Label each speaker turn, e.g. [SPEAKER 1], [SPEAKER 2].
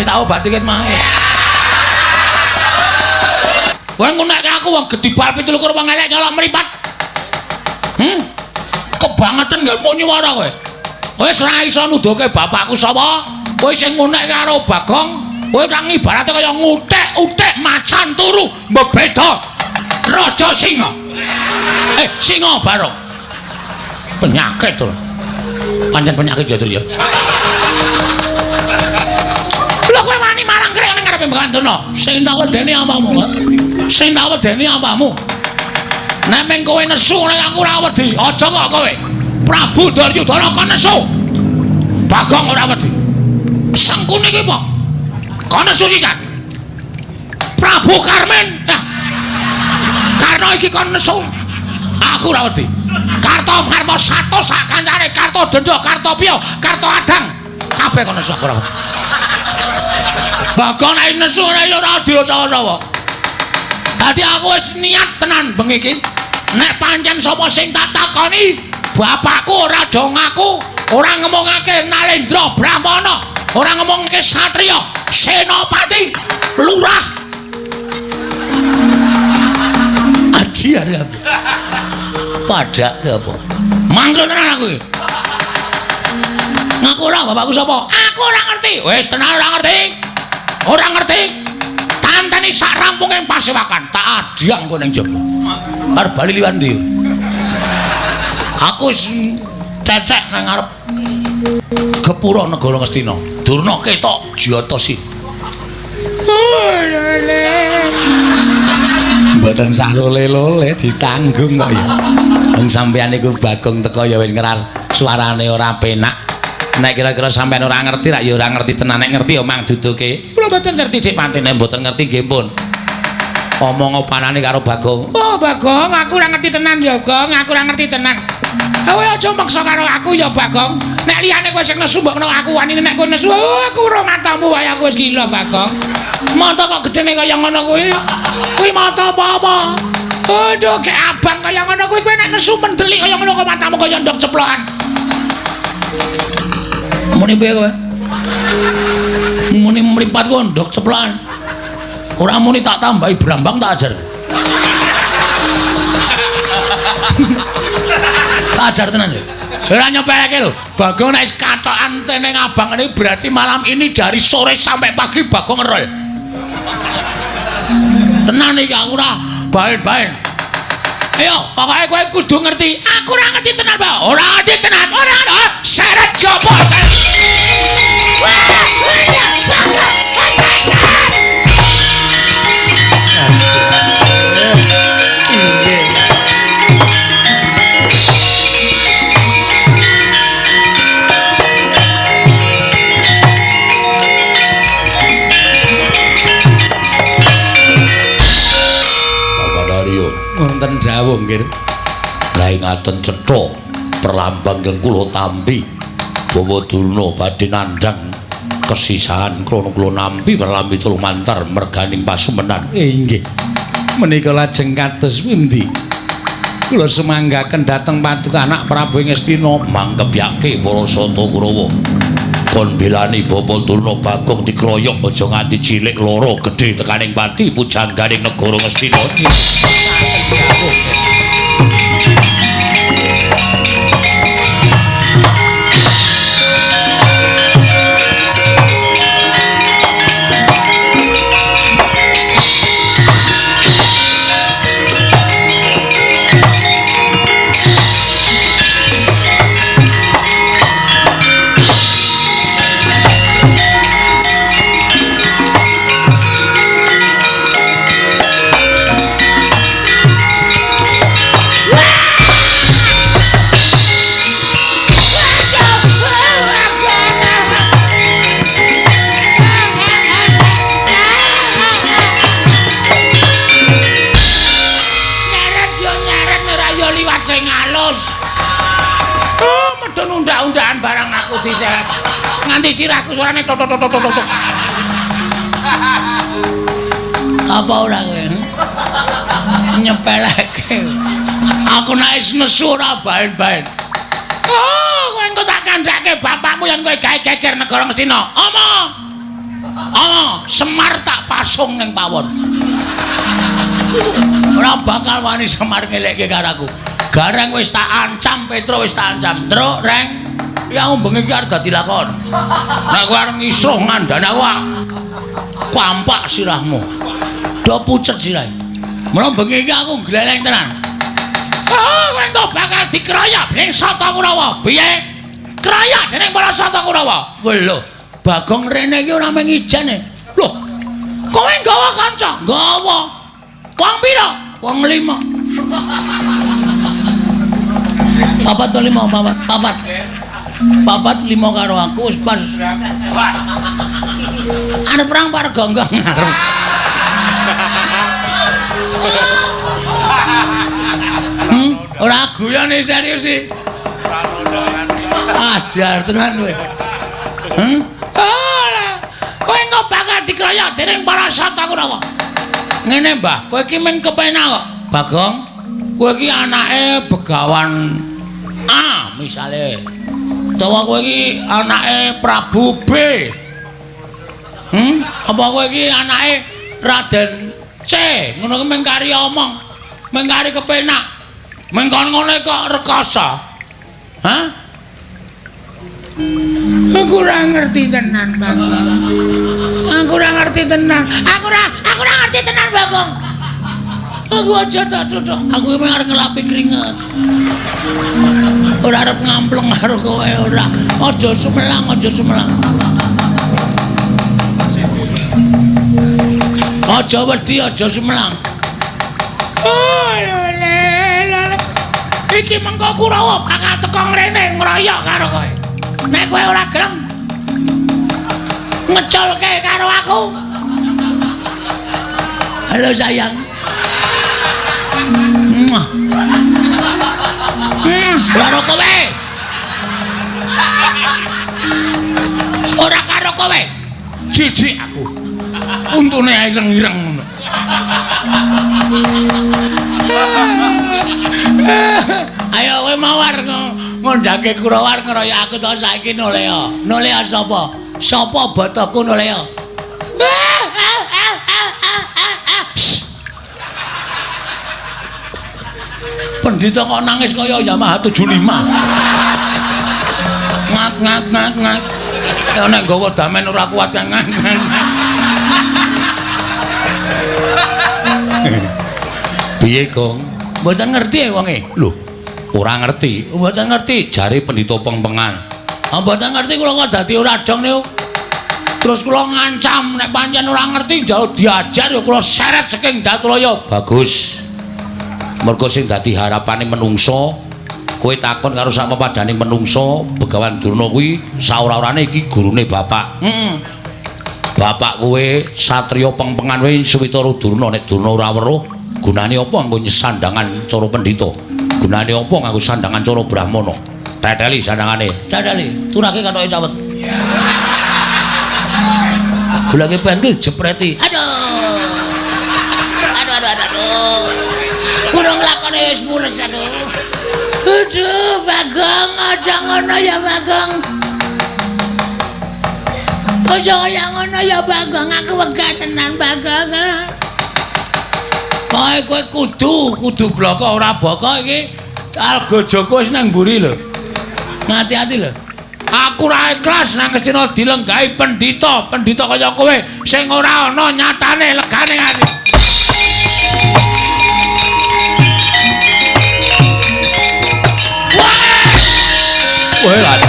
[SPEAKER 1] Ayo tak obati ket mae. Kowe ngunekke aku wong gedhi bal 27 wong elek nyolok mripat. Kebangetan gak mau nyuwara kowe. Wis ora iso nuduhke bapakku sapa. Kowe sing ngunek karo Bagong, kowe tak ibarate kaya ngutik-utik macan turu mbebeda Raja Singa. Singa Barong. Penyakit to. Pancen penyakit ya, Tru ya. Lho kowe wani marang krek ning ngarepe Begawan Durna. Sing tak wedeni apamu, Pak? Sing tak wedeni apamu? Nek meng kowe nesu nek aku ora wedi, aja kok kowe. Prabu Duryudana kon nesu. Bagong ora wedi. Sengkuni iki apa? Kon nesu sisan. Prabu Karmin. Nah. Karna iki kon nesu. Aku ora wedi. Karto Marmo sato sak kancane, Karto Denda, Karto Piyo, Karto Adang. Kabeh kon nesu aku ora wedi. Bagong nek nesu ora ora adil sawa-sawa. Dadi aku wis niat tenan bengi iki. Nek pancen sapa sing tak takoni, bapakku ora do ngaku, ora ngomongake Nalendra Brahmana, ora ngomongake satriya, senopati, lurah. Aji arep. Padake apa? Mangkel tenan aku iki. Ngaku ora bapakku sapa? Aku ora ngerti. Wis tenan ora ngerti. Ora ngerti. Tanteni sak rampunge pasewakan, tak adhyang kowe ning jaba. Arep bali liwat ndi? Aku wis tetek nang ngarep gepura negara Ngastina. Durna ketok jatosi.
[SPEAKER 2] Mboten salole-lole ditanggung kok ya. Wong sampeyan iku Bagong teko ya wis ngeras suarane ora penak. Nek kira-kira sampeyan ora ngerti rak ya ora ngerti tenan, nek ngerti ya mang duduke. Kula mboten ngerti Dik Pantene, mboten ngerti nggih pun. Omong opanane karo Bagong.
[SPEAKER 1] Oh Bagong, aku ora ngerti tenan ya Gong, aku ora ngerti tenan. Kowe aja maksa karo aku ya Bagong. Nek liyane kowe sing nesu mbok kena aku wanine nek kowe nesu, oh, aku ora matamu wae aku wis gila Bagong. Mata kok gedene kaya ngono kuwi. Kuwi mata apa-apa? Aduh, gek abang kaya ngono kuwi kowe nek nesu mendelik kaya ngono kok matamu kaya ndok ceplokan. Muni piye kowe? Muni mripat ku ndok ceplokan. Ora muni tak tambahi brambang tak ajar. Tak ajar tenan ya. Ora nyepeleke lho. Bagong nek wis katokan teneng abang ini berarti malam ini dari sore sampai pagi Bagong ngerol. Tenan iki aku ora baen-baen. Ayo, pokoke kowe kudu ngerti. Aku ora ngerti tenan, Pak. Ora ngerti tenan. Ora ora. Seret jopo. Wah, iya, Bagong.
[SPEAKER 2] Wonten dawuh nggih.
[SPEAKER 1] Lah ngaten cetha perlambang ingkang kula tampi Bawa Durna badhe nandhang kesisahan krana kula nampi perlambi lumantar merganing pasumenan.
[SPEAKER 2] Inggih. Menika lajeng kados pundi? Kula semanggaken dhateng paduka anak Prabu Ngastina
[SPEAKER 1] mangkepyake para sata Kurawa. Kon belani Bapak Durna Bagong dikroyok aja nganti cilik loro gedhe tekaning pati pujangganing negara Ngastina. Nganti sirahku suarane tok tok tok tok tok. Apa ora kowe? Nyepeleke. Aku nek wis nesu ora baen-baen. Oh, kowe engko tak kandhake bapakmu yen kowe gawe geger negara Ngastina. Omong. Ah, Semar tak pasung ning pawon. Ora bakal wani Semar ngelekke karo aku. Gareng wis tak ancam, Petro wis tak ancam. Truk, Reng. Ya aku bengi iki arep dadi lakon. Nek kowe arep ngisruh ngandani aku, kampak sirahmu. Do pucet sirahe. Mula bengi iki aku gleleng tenan. Ah, kowe engko bakal dikeroyok dening Sata Kurawa. Piye? Keroyok dening para Sata Kurawa. Lho, Bagong rene iki ora mung ijen e. Lho, kowe nggawa kanca? Nggawa. Wong pira? Wong 5. 4 to 5, 4, 4. 4 5 karo aku wis pas. Arep perang par gonggong arep. Ora guyone serius iki. Ajar tenan kowe. Kowe engko bakal dikroyok dening para Sata Kurawa. Ngene, Mbah, kowe iki men kepenak kok. Bagong, kowe iki anake Begawan A misale. Utawa kowe iki anake Prabu B. Apa kowe iki anake Raden C? Ngono ki mung kari omong, mung kari kepenak. Mung kon ngono kok rekoso. Hah? Aku ora ngerti tenan, Bagong. Aku ora ngerti tenan. Aku ora ngerti tenan, Bagong. Aku aja tak duduk. Aku iki arep ngelapi keringet. Ora arep ngampleng karo kowe ora. Aja sumelang, aja sumelang. Aja wedi, aja sumelang. Oh, lele, lele. Iki mengko Kurawa bakal teko ngrene ngroyok karo kowe. Nek kowe ora gelem ngeculke karo aku. Halo sayang. Muah. Ora karo kowe. Ora karo kowe. Jijik aku. Untune ae ireng-ireng ngono. Ayo kowe mawar ngondhake Kurawa ngeroyok aku to saiki noleo. Noleo sapa? Sapa botoku noleo? Pendhita kok nangis kaya Yamaha 75. Ngak ngak ngak ngak. Ya nek nggawa damen ora kuat ngak ngak. Piye, Gong? Mboten ngerti ya wonge. Lho, ora ngerti. Mboten ngerti jare pendhita pengpengan. Ah mboten ngerti kula kok dadi ora dong niku. Terus kula ngancam nek pancen ora ngerti jauh diajar ya kula seret saking Datraya. Bagus. Mergo sing dadi harapane menungso, kowe takon karo sak pepadane menungso, Begawan Durna kuwi saora-orane iki gurune bapak. Heeh. Bapak kowe satriya pengpengan kowe Switara Durna, nek Durna ora weruh, gunane apa nganggo sandangan cara pendhita? Gunane apa nganggo sandangan cara brahmana? Teteli sandangane. Teteli, turake kathoke cawet. Goleke pentil jepreti. Aduh. Aduh aduh aduh. Kurang lakone wis mules aduh. Aduh, Bagong, aja ngono ya Bagong. Aja kaya ngono ya Bagong, aku wegah tenan Bagong. Kowe kowe kudu bloko ora boko iki. Alga Joko wis nang mburi lho. Ngati-ati lho. Aku ora ikhlas nang Ngastina dilenggahi pendhita, pendhita kaya kowe sing ora ana nyatane legane ati. Kowe lah.